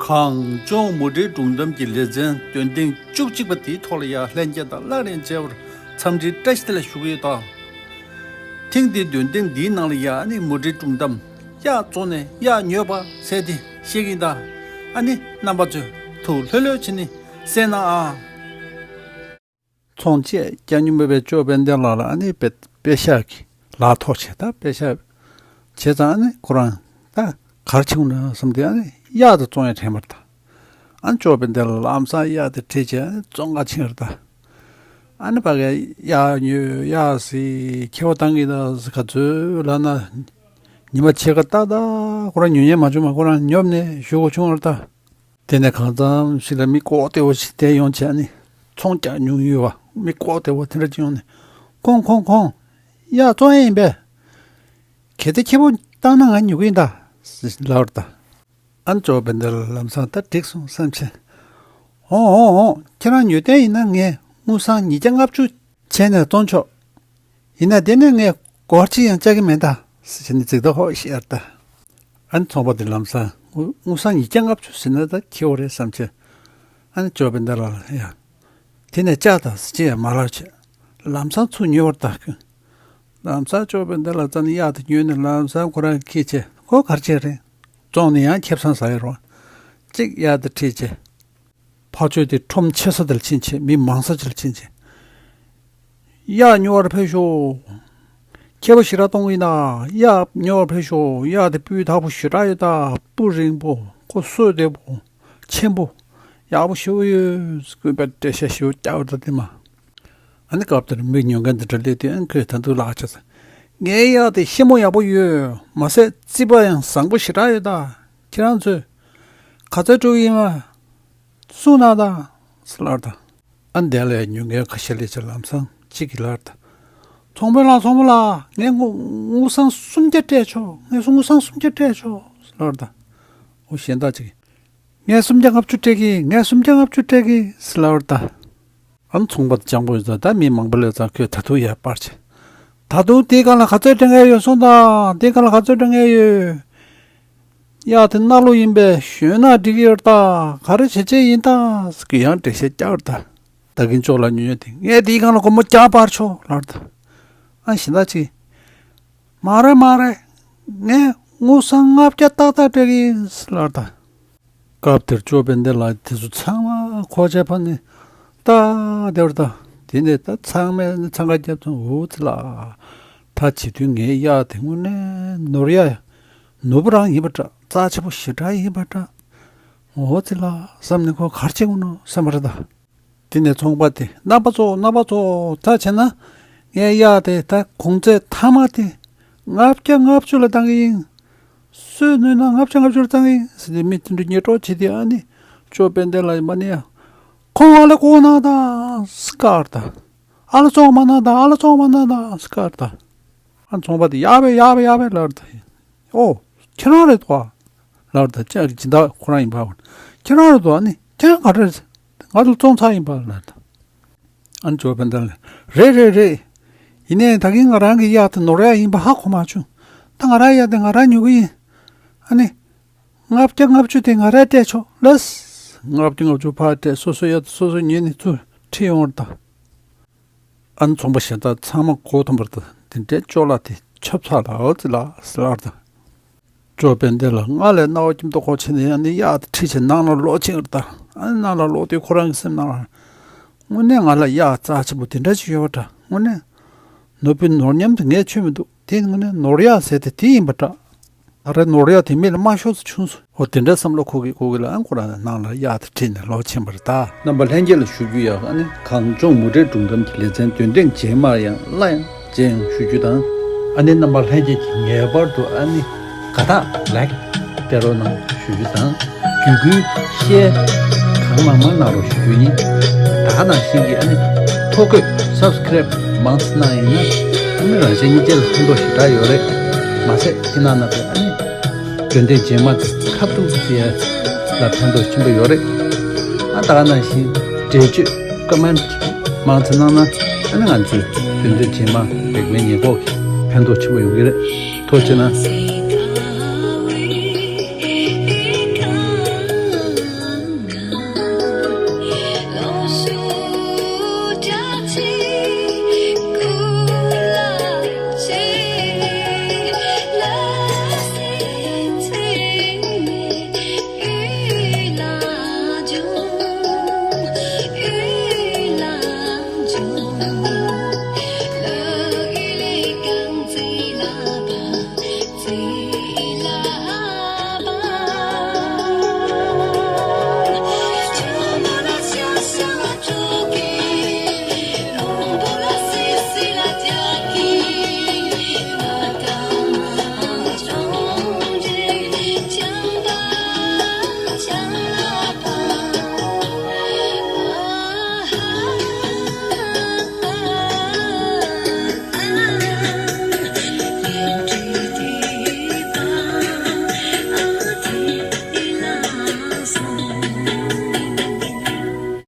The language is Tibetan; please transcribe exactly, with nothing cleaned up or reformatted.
གངས་ལྗོངས་མུ་འབྲེལ་སྒྲུང་གཏམ་གྱི་ལེ་ཚན་འདོན་ཐེངས་བཅུ་གཅིག་པ་དེའི་ཐོག་ལ་ཡང་ལྷན་རྒྱས་དང་སླར་ཡང་མཇལ་བར་འཚམས་འདྲིའི་བཀྲ་ཤིས་བདེ་ལེགས་ཞུ་གི་ཡོད་དང་། ཐེངས་འདིའི་འདོན་ཐེངས་འདིའི་ནང་ལ་ཡང་ཨ་ནི་མུ་འབྲེལ་སྒྲུང་གཏམ་གཡག་བཙོང་ནས་གཡག་ཉོས་པ་ཟེར་དེ་བཤད་ཀྱི་ཡིན་ད། ཨ་ནི་རྣམ་པ་ཚོས་ཐུགས་ལྷོད་ལྷོད་བྱས་ནས་གསན་གནང་ཨ། ཚོང་བཅས་རྒྱག་མྱོང་མེད་པའི་ཅོ་དཔལ་ལྡན་ལགས་ལ་ཨ་ནི་དཔེ་དཔེ་ཤག་གི་ལག་ཐོགས་བྱས་ད་དཔེ་ཤག་བྱས་ཙང་ཨ་ནི་ཁོ་རང་ད་གར་ཕྱིན་ན་བསམ་སྟེ་ཨ་ནི་གཡག་དེ་བཙོང་ཡ་དྲན་པར་ད། ཨ་ནི་ཅོ་དཔལ་ལྡན་ལགས་ལམ་སང་གཡག་དེ་ཁྲིད་བྱས་ཨ་ནི་བཙོང་ག་ཕྱིན་ར་ད། ཨ་ནི་ཕ་གིར་གཡག་ཉོས་གཡག་ཟིག་ཁྱེར་བ་བཏང་གི་ད་ཟིག་ག་ཚོད་ལབ་ན། ཉི་མ་ཕྱེད་ཀ་ཏག་ཏག་ཁོ་རང་ཉོ་མཁན་མ་བྱུང་བ་ཁོ་རང་ཉོབ་ནས་བཞུགས་དགོས་བྱུང་བ་རེད་ད། དེ་ནས་གང་འཚམ་ཞིག་ལ་མི་ལྐོག་ལྟེ་བོ་ཞིག་བསྡད་ཡོང་བྱས་ནས་ཚོང་རྒྱག་མྱོང་ཡོད་བ་མི་ལྐོག་ལྟེ་བོ་དེ་འདྲ་ཅིག་ཡོང་ནས། ཁོང་ཁོང་ཁོང་། གཡག་བཙོང་ཡས་ཡིན་པས། གལ་ཏེ་ཁྱེད་པོ་བཏང་ན་ང་ཉོ་གི་ཡིན་ད། ཟེར་ལབ་ར་ད། ཨ་ནི་ཅོ་དཔལ་ལྡན་ལགས་ལམ་སང་ད་འགྲིག་སོང་བསམ་བྱས། འོང་འོང་འོང་ཁྱེད་རང་ཉོ་འདོད་ཡིན་ན་ངས་དངུལ་སྲང་ཉིས་བརྒྱ་ལྔ་བཅུ་བྱས་ནས་བཙོང་ཆོག་ཡིན་ན་དེ་ནས་ངས་སྒོར་གཅིག་ཡང་བཅག་གི་མེད་ད། ཟེར་བྱས་ནས་ཙིག་ད་ཧོ་ཤེར་ད། ཨ་ནི་ཚོང་པ་དེ་ལམ་སང་དངུལ་སྲང་ཉིས་བརྒྱ་ལྔ་བཅུ་ཟེར་ན་ད་ཁྱེའུ་རེད་བསམ་བྱས། ཨ་ནི་ཅོ་དཔལ་ལྡན་ལགས་ལ་ཡ། དེ་ནས་བཅག་ད་ཟེར་བྱས་ཡ་མ་ལབ་བྱས། ལམ་སང་ཚུར་ཉོ་བར་ད་ཁོས། ལམ་སང་ཅོ་དཔལ་ལྡན་ལགས་རྩ་ནས་གཡག་དེ་ཉོས་ནས་ལམ་སང་ཁོ་རང་ཁྱེར་བྱས་ཁོ་གར་བྱས་རེད། བཙོང་ནས་ཡང་ཁེ་བཟང་ཟ་ཡ་རོ། གཅིག་གཡག་དེ་ཁྲིད་བྱས། ཕར་ཕྱོགས་དེ་ཁྲོམ་ཆེ་ས་དེར་ཕྱིན་བྱས་མི་མང་ས་ཅིག་ལ་ཕྱིན་བྱས། གཡག་ཉོ་བར་ཕེབས་ཤོག་ཁྱེད་པོ་ཞེ་དྲག་གཏོང་གི་ཡིན་ན་གཡག་ཉོ་བར་ཕེབས་ཤོག་གཡག་དེ་སྤུས་དག་པོ་ཞེ་དྲག་ཡོད་ད། སྤུ་རིང་པོ་ཁོ་སོས་བདེ་པོ་ཆེན་པོ་ཡག་པོ་ཞེ་པོ་ཡོད། ཀུན་པ་བཀྲ་ཤིས་ཞེ་པོ་སྐྱག་པ་ད་དེ་མ། ཨ་ནི་སྐབས་དེར་མི་ཉོ་མཁན་དེ་འདྲ་སླེབས་དུས་ཨ་ནི་ཁོས་ད་དུང་ལག་ཆ་ཟ། ངའི་གཡག་དེ་ཞིམ་པོ་ཡག་པོ་ཡོད་མ་ཟད་རྩིས་པ་ཡང་བཟང་པོ་ཞེ་དྲག་ཡོད་ད། ཁྱེད་རང་ཚོས་ག་ཚོད་སྤྲོད་ཀྱི་ཡིན་པ། གསུངས་གནང་དང་། ཟེར་ལབ་ད། ཨ་ནི་དེ་ལ་ཉོ་མཁན་ཁ་ཤས་སླེབས་བྱས་ལམ་སང་གཅིག་གིས་ལབ་ད། ཚོང་དཔོན་ལགས་ཚོང་དཔོན་ལགས་ངས་དངུལ་དངུལ་སྲང་སུམ་བརྒྱ་སྤྲད་ཆོག་ངས་དངུལ་སྲང་སུམ་བརྒྱ་སྤྲད་ཆོག་ཟེར་ལབ་ད། འོ་གཞན་དག་ཅིག་གིས། ངས་སུམ་བརྒྱ་ལྔ་བཅུ་སྤྲད་ཀྱི་ངས་སུམ་བརྒྱ་ལྔ་བཅུ་སྤྲད་ཀྱི་ཟེར་ལབ་ད། ཨ་ནི་ཚོང་པ་དེ་སྤྱང་པོ་ཡོད་ཙང་ད་མི་མང་པོ་སླེབས་ཙང་ཁོས་ད་དུང་ཡར་སྤར་བྱས། ད་དུང་དེའི་སྒང་ལ་ག་ཚོད་སྤྲད་མཁན་ཡོད་གསུངས་དང་དེའི་སྒང་ལ་ག་ཚོད་སྤྲད་མཁན་ཡོད། གཡག་དེ་གནའ་ལུག་ཡིན་པས་ཞོན་ན་འགྲིག་གི་ཡོད་ད། ག་རེ་བྱེད་ཆེད་ཡིན་ད་ཟེར་གི་ཡང་འགྲེལ་བཤད་རྒྱག་ད། ད་གིན་ཅོག་ལ་ཉོ་ཉོ་དེ་ངས་དེའི་སྒང་ལ་སྒོར་མོ་བརྒྱ་སྤར་ཆོག་ལབ་ད། ཨ་གཞན་དག་ཅིག་མ་རེད་མ་རེད། ངས་དངུལ་སྲང་ལྔ་བརྒྱ་ཏག་ཏག་སྤྲད་ཀྱི་ཡིན་ལབ་ད། སྐབས་དེར་ཅོ་དཔལ་ལྡན་ལགས་དེ་ཚོ་ཚང་མ་ཁོག་ཆ་ཕབ་ནས་ལྟ་བསྡད་པ་རེད་ད། དེ་ནས་ད་ཚང་མས་འཚང་ཁ་བརྒྱབ་ཙང་འུ་ཙི་ལ། ད་བྱེད་དུས་ངའི་གཡག་དེ་དངོས་གནས་ནོར་གཡག་ནོར་བུ་རང་ཡིན་པ་འདྲ། རྩ་ཆེ་པོ་ཞེ་དྲག་ཡིན་པ་འདྲ། འོ་ཙི་ལ་བསམ་ནས་ཁོ་གར་བྱེད་དགོས་ནོ་བསམ་པ་རེད་ད། དེ་ནས་ཚོང་པ་དེ་རྣམ་པ་ཚོ་རྣམ་པ་ཚོ་ད་བྱས་ན་ངའི་གཡག་དེ་ད་གོང་ཚད་མཐའ་མ་དེ་ལྔ་བརྒྱ་ལྔ་བཅུ་ལ་བཏང་གི་ཡིན། སུས་ཉོས་ན་ལྔ་བརྒྱ་ལྔ་བཅུ་ལ་བཏང་གི་ཡིན་ཟེར་ཏེ་མི་དེ་འདྲ་ཉེས་གྲོགས་བྱེད་དེ་ཨ་ནི་ཅོ་དཔལ་ལྡན་ལགས་མ་ནི་ཡ། ཁོང་ང་ལ་བསྐུར་གནང་དང་སྐར་དང་། ཨ་ལ་བཙོང་མ་གནང་དང་ཨ་ལ་བཙོང་མ་གནང་དང་སྐར་དང་། ཨ་ཚོང་པ་དེ་ཡག་པས་ཡག་པས་ཡག་པས་ལབ་ད། ཨོ། ཁྱེད་རང་རེད་དོ། ལབ་ད་ཅག་གི་སྦྱིན་བདག་ཁོ་རང་ཡིན་པ། ཁྱེད་རང་རེད་དོ་ཨ་ནི་ཁྱེད་རང་ག་རེ་རེད། ང་ཚོ་བཙོང་ཚར་ཡིན་པ་ལབ་ད། ཨ་ནི་ཅོ་དཔལ་ལྡན་ལགས་རེད་རེད་རེད། ཡིན་ནའི་ད་གིན་ང་རང་གི་གཡག་དེ་ནོར་གཡག་ཡིན་པ་ཧ་གོ་མ་བྱུང་། ད་ང་རང་གཡག་དེ་ང་རང་ཉོ་གི་ཡིན། ཨ་ནི། ལྔ་བརྒྱ་ལྔ་བཅུ་དེ་ང་རང་སྤྲད་ཆོག་ལགས། ལྔ་བརྒྱ་ལྔ་བཅུ་ཕར་སྤྲད་སོ་སོའི་གཡག་དེ་སོ་སོས་ཉོས་ནས་ཚུར་ཁྲིད་ཡོང་བར་ད། ཨ་ནི་ཚོང་པ་གཞན་དག་ཚང་མ་མགོ་འཐོམས་པར་དང་དེ་འདྲའི་ཅོ་ལགས་དེ་ཆབ་ཚགས་ལ་འོ་ཙི་ལགས་ཟེར་ལབ་དང་། ཅོ་དཔལ་ལྡན་ལགས་སྔར་ལས་རྣ་བ་སྐྱིད་མདོག་ཁ་པོ་བྱས་ནས་ཨ་ནི་གཡག་དེ་ཁྲིད་བྱས་ནང་ལ་ལོག་ཕྱིན་པར་དང་། ཨ་ནི་ནང་ལ་ལོག་དུས་ཁོ་རང་གི་སེམས་ནང་ལ། དངོས་གནས་ང་ལ་གཡག་རྩ་ཆེན་པོ་དེ་འདྲ་ཞིག་ཡོད་པ་འདྲ། དངོས་གནས་ནོར་བུའི་ནོར་ཉམས་དེ་ངས་ཆོད་མི་འདུག་དེ་དངོས་གནས་ནོར་གཡག་ཟེར་དེ་དེ་ཡིན་པ་འདྲ། ད་རེས་ནོར་གཡག་དེ་མིག་ལ་མ་ཤོར་ཙམ་བྱུང་སོང་། འོ་དེ་འདྲའི་བསམ་བློ་འཁོར་གི་འཁོར་གི་ལ་ཨ་ཁོ་རང་ནང་ལ་གཡག་དེ་ཁྲིད་ནས་ལོག་ཕྱིན་པ་རེད་ད། རྣམ་པ་ལྷན་རྒྱས་ལ་ཞུ་རྒྱུ་ཡག་ཨ་ནི་གངས་ལྗོངས་མུ་འབྲེལ་སྒྲུང་གཏམ་གྱི་ལེ་ཚན་འདོན་ཐེངས་རྗེས་མར་ཡང་སླར་ཡང་མཇལ་ཡོང་ཞུ་རྒྱུ་དང་། ཨ་ནི་རྣམ་པ་ལྷན་རྒྱས་ཀྱིས་ངེས་པར་དུ་ཨ་ནི་དགའ་རྟགས་ལའིཀ་སྤྲད་རོགས་གནང་ཞུ་རྒྱུ་དང་། བརྒྱུད་སྐུལ་ཤེར་གང་མང་མང་གནང་རོགས་ཞུ་རྒྱུ་ཡིན། ད་ག་ནང་བཞིན་གྱི་ཨ་ནི་ཐོ་འགོད་སབ་སི་ཀ་རེབ་མང་ཙམ་གནང་ཡིན་ན་ཨ་ནི་རང་གཞན་གཉིས་ཆ་ལ་ཕན་ཐོགས་ཞེ་དྲག་ཡོད་རེད། མ་ཟད་ཁྱེད་རྣམ་པས་ཨ་ནི་འདོན་ཐེངས་རྗེས་མ་ཁ་ཐུག་ཅིག་ལ་ཕན་ཐོགས་ཆེན་པོ་ཡོད་རེད། ཨ་ད་ག་ནང་བཞིན་འགྲེལ་བརྗོད་ཀོ་མེན་ཊི་མང་ཙམ་གནང་ན་ཨ་ནི་ང་ཚོས་འདོན་ཐེངས་རྗེས་མ་རིག་པའི་ཉེན་འགོག་གི་ཕན་ཐོགས་ཆེན་པོ་ཡོང་གི་རེད། ཐུགས་རྗེ་གནང་།